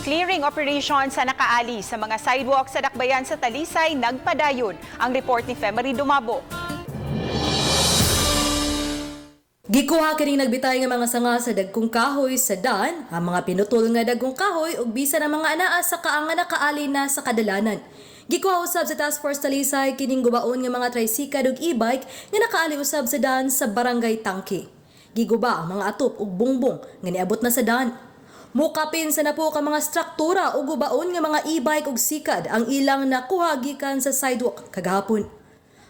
Clearing operation sa nakaali sa mga sidewalk sa Dakbayan sa Talisay nagpadayon. Ang report ni Femery Dumabo. Gikuha kining nagbitay nga mga sanga sa dagkong kahoy sa daan, ang mga pinutol nga dagkong kahoy ug bisan ang mga anaa sa kaanga nakaali na sa kadalanan. Gikuha usab sa Task Force Talisay kining gubaon nga mga tricycle ug e-bike nga nakaali usab sa daan sa Barangay Tangke. Giguba ang mga atop ug bungbong nga niabot na sa daan. Mukapin sa napo ka mga struktura ug gubaon nga mga e-bike ug sikad ang ilang nakuha gikan sa sidewalk kagahapon.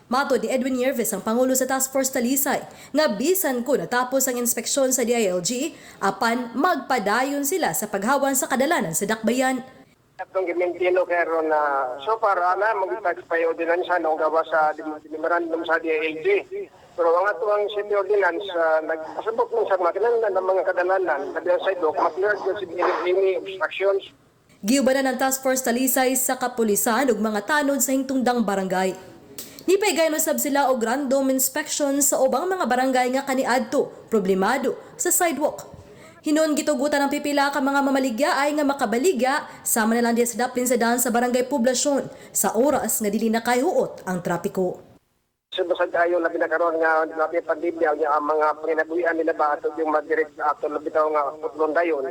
Matod ni Edwin Yerves, ang Pangulo sa Task Force Talisay, nga bisan ko natapos ang inspeksyon sa DILG, apan magpadayon sila sa paghawan sa kadalanan sa Dakbayan. Atong gimaintain kay ron na so far ana mag-tax pa yung ordinance no gawa sa memorandum sa DILG. Pero ang ato ang city ordinance nagpasabot man sa mga kinahanglan ng mga kadalanan labi ang sidewalk ma-clear gyud sa any obstructions. Giubanan ng Task Force Talisay sa kapulisan ug mga tanod sa hingtungdang barangay. Nipaygayon usab sila og random inspection sa ubang mga barangay nga kaniadto problemado sa sidewalk. Hinon gitugutan ang pipila ka mga mamaligya ay nga makabaligya sama na lang diya sa daplin sa daan sa Barangay Poblasyon sa oras nga dili na kayhuot ang trapiko. So basta ayo labi na karon nga labi pandemya nya ang mga panginabuhian nila ba ato yung madirect sa ato labi taw nga putlon dayon.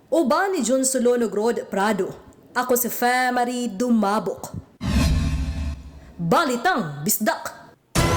Uban ni John Solon ug Rod Prado. Ako si Femary Dumabok. Balitang Bisdak.